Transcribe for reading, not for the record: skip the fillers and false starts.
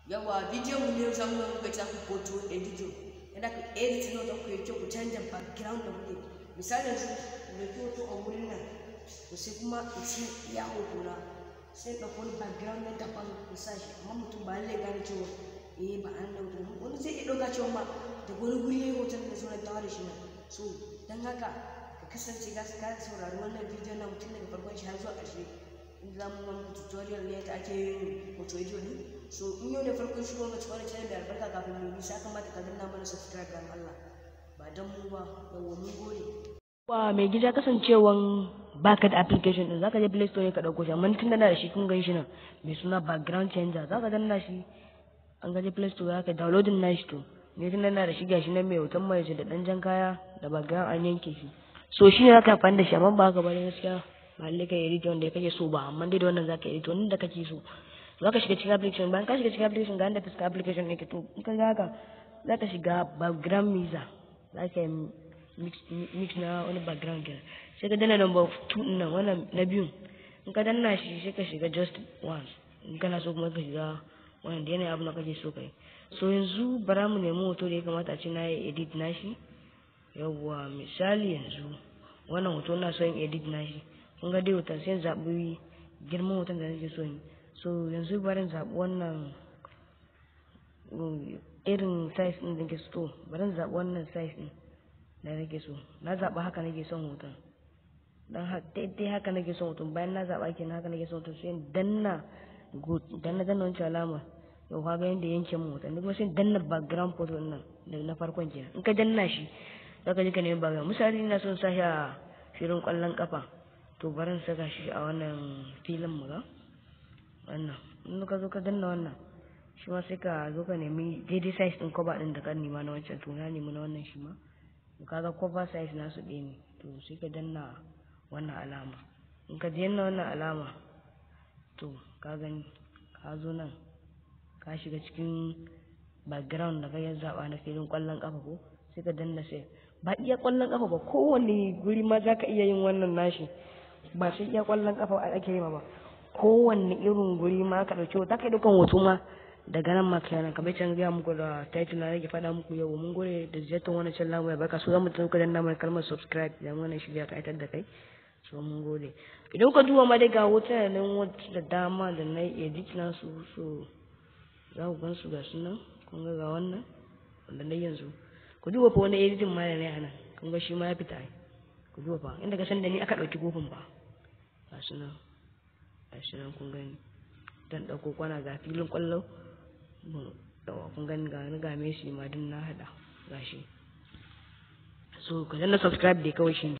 Yawwa, bidiyon mu ne za mu muka ta ku photo editing. Yadda ku edit na hoton ku ya kyau, ku canja background da kuke. Misali yanzu, ku ɗauki hoto a wurin nan, to sai kuma in ci iya hoto na, sai in ɗauko wani background na daban in sa shi, amma mutum ba lallai gane cewa eh ba an ɗauko. Wani zai iya ɗauka cewa ma daga wani guri ya yi hoton da sauran dawo da shi nan. So don haka ka kasance ka saurari wannan bidiyon na mutum daga farkon shi har zuwa ƙarshe, inda za mu muku tutorial ne yadda ake yin photo editing ne. So in yau ne farkon shigo ga cikin wannan channel mai albarka, kafin mu nisa kamata ka danna mana subscribe don Allah, ba don mu ba. Yawwa, mun gode. Wa mai gida, kasancewan baka da application din, zaka je Play Store ne ka dauko shi, amma tun da na da shi, kun gan shi nan mai suna Background Changer, zaka danna shi. An gaje Play Store, zaka downloading nashi. To ne tun da na da shi, gashi nan mai hoton mai da dan jan kaya da background an yanke shi. So shine zaka amfani da shi, amma ba haka ba ne gaskiya, ba lalle ka edit wanda kake so ba, amma dai da wannan zaka edit wanda kake so. Zaka shiga cikin application. Bayan ka shiga cikin application, ga inda fuskar application yake. To in ka ga haka, zaka shiga background mixer, zaka yi mix na wani background kenan. Sai ka danna number 2 din nan, wannan na biyun. In ka danna shi, sai ka shiga just once. In kana so kuma ka shiga wannan da yanayin abin da kake so kai. So yanzu bara mu nemi hoto da ya kamata a ce na yi edit na shi. Yawwa, misali yanzu wannan hoto na son edit na shi. Kun ga dai hoton, sai in zaɓi girman hoton da nake so yi. So yanzu bari in zaɓi wannan irin size ɗin da nake so. Bari in zaɓi wannan size ɗin da nake so. Na zaɓi haka nake son hoton, dan daidai haka nake son hoton. Bayan na zaɓa kenan haka nake son hoton, sai in danna good. Dan na danna wancan alama, yau ka ga yadda yanke mun hoton. Kuma sai in danna background photo ɗin nan da na farkon kenan. In ka danna shi, zaka je ka nemi background. Misali ina son sa shi a filin ƙwallon ƙafa, to bari in saka shi a wannan filin. Mu ga wannan. In ka zo ka danna wannan shi ma, sai ka zo ka nemi daidai size ɗin cover ɗin da ka nema na wancan. To na nemi na wannan shi ma, kaga cover size nasu ɗaya ne. To sai ka danna wannan alama. In ka danna wannan alama, to ka gani ka zo nan ka shiga cikin background da ka zaɓa na filin ƙwallon ƙafa ko, sai ka danna sai. Ba iya ƙwallon ƙafa ba, kowane guri ma za ka iya yin wannan nashi, ba sai iya ƙwallon ƙafa ake yi ba. Kowanne irin guri ma ka ɗauki hoto, ka yi ɗaukan hoto ma daga nan ma kenan, kamar can gaya muku da title na nake faɗa muku. Yau mun gode da ziyartar wannan channel mu ya baka. So zamu tafi danna mai kalmar subscribe idan wannan shirya ka aitar da kai. So mun gode. Idan ka duba ma dai, ga hotuna nan wata da dama da na yi edit na su. So za ku gan su, ga su nan. Kun ga, ga wannan wanda na yanzu. Ku duba fa wani editing ma da na yi a nan, kun ga shi ma ya fita ai. Ku duba fa inda ka san da ni aka ɗauki kofin ba. Ga su nan, ga shi nan, kun gani. Dan ɗauko kwana, ga filin ƙwallo. Yawa, kun gani, ga ni ga Messi ma duk na haɗa, gashi. So ka danna subscribe dai kawai shi.